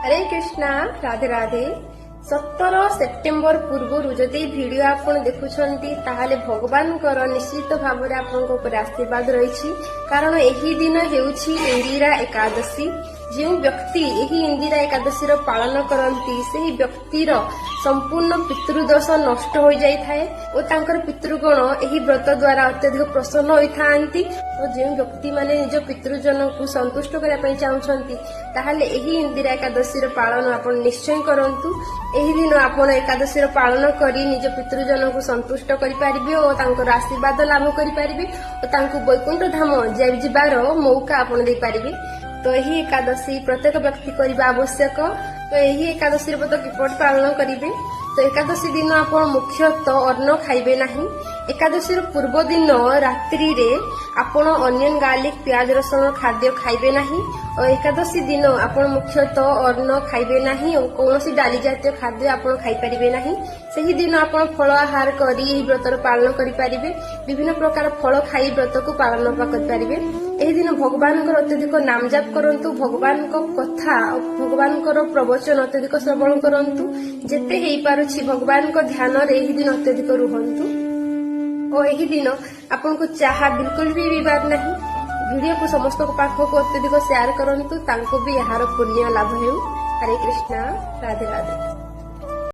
Hare Krishna, Radhe Radhe. 17 September ପୂର୍ବରୁ ଯଦି ଏହି ଭିଡିଓ ଆପଣ ଦେଖୁଛନ୍ତି, ତାହେଲେ ଭଗବାନଙ୍କର ନିଶ୍ଚିତ ଭାବରେ ଆପଣଙ୍କ ଉପରେ ଆଶୀର୍ବାଦ ରହିଛି। କାରଣ ଏହି ଦିନ ହେଉଛି ଇନ୍ଦିରା ଏକାଦଶୀ। ଯେଉଁ ବ୍ୟକ୍ତି ଏହି ଇନ୍ଦିରା ଏକାଦଶୀର ପାଳନ କରନ୍ତି, ସେହି ବ୍ୟକ୍ତିର ସମ୍ପୂର୍ଣ୍ଣ ପିତୃଦୋଷ ନଷ୍ଟ ହୋଇଯାଇଥାଏ ଓ ତାଙ୍କର ପିତୃଗଣ ଏହି ବ୍ରତ ଦ୍ୱାରା ଅତ୍ୟଧିକ ପ୍ରସନ୍ନ ହୋଇଥାନ୍ତି। ଓ ଯେଉଁ ବ୍ୟକ୍ତିମାନେ ନିଜ ପିତୃଜନକୁ ସନ୍ତୁଷ୍ଟ କରିବା ପାଇଁ ଚାହୁଁଛନ୍ତି, ତାହେଲେ ଏହି ଇନ୍ଦିରା ଏକାଦଶୀର ପାଳନ ଆପଣ ନିଶ୍ଚୟ କରନ୍ତୁ। ଏହି ଦିନ ଆପଣ ଏକାଦଶୀର ପାଳନ କରି ନିଜ ପିତୃଜନକୁ ସନ୍ତୁଷ୍ଟ କରିପାରିବେ ଓ ତାଙ୍କର ଆଶୀର୍ବାଦ ଲାଭ କରିପାରିବେ ଓ ତାଙ୍କୁ ବୈକୁଣ୍ଠ ଧାମ ଯିବାର ମୌକା ଆପଣ ଦେଇପାରିବେ। ତ ଏହି ଏକାଦଶୀ ପ୍ରତ୍ୟେକ ବ୍ୟକ୍ତି କରିବା ଆବଶ୍ୟକ। ତ ଏହି ଏକାଦଶୀର ବ୍ରତ କିପରି ପାଳନ କରିବେ? ତ ଏକାଦଶୀ ଦିନ ଆପଣ ମୁଖ୍ୟତଃ ଅନ୍ନ ଖାଇବେ ନାହିଁ। ଏକାଦଶୀର ପୂର୍ବ ଦିନ ରାତ୍ରିରେ ଆପଣ ଅନିଅନ, ଗାର୍ଲିକ, ପିଆଜ, ରସୁଣ ଖାଦ୍ୟ ଖାଇବେ ନାହିଁ ଓ ଏକାଦଶୀ ଦିନ ଆପଣ ମୁଖ୍ୟତଃ ଅନ୍ନ ଖାଇବେ ନାହିଁ ଓ କୌଣସି ଡାଲି ଜାତୀୟ ଖାଦ୍ୟ ଆପଣ ଖାଇପାରିବେ ନାହିଁ। ସେହି ଦିନ ଆପଣ ଫଳ ଆହାର କରି ଏହି ବ୍ରତର ପାଳନ କରିପାରିବେ। ବିଭିନ୍ନ ପ୍ରକାର ଫଳ ଖାଇ ବ୍ରତକୁ ପାଳନ କରିପାରିବେ। ଏହି ଦିନ ଭଗବାନଙ୍କର ଅତ୍ୟଧିକ ନାମ ଜାପ କରନ୍ତୁ। ଭଗବାନଙ୍କ କଥା ଓ ଭଗବାନଙ୍କର ପ୍ରବଚନ ଅତ୍ୟଧିକ ଶ୍ରବଣ କରନ୍ତୁ। ଯେତେ ହେଇପାରୁଛି, ଭଗବାନଙ୍କ ଧ୍ୟାନରେ ଏହି ଦିନ ଅତ୍ୟଧିକ ରୁହନ୍ତୁ ଓ ଏହି ଦିନ ଆପଣଙ୍କୁ ଚାହା ବିଲକୁଲ ବି ପିଇବାର ନାହିଁ। ଭିଡିଓକୁ ସମସ୍ତଙ୍କ ପାଖକୁ ଅତ୍ୟଧିକ ସେୟାର କରନ୍ତୁ, ତାଙ୍କୁ ବି ଏହାର ପୁଣ୍ୟ ଲାଭ ହେଉ। ହରେ କୃଷ୍ଣା, ରାଧେ ରାଧେ।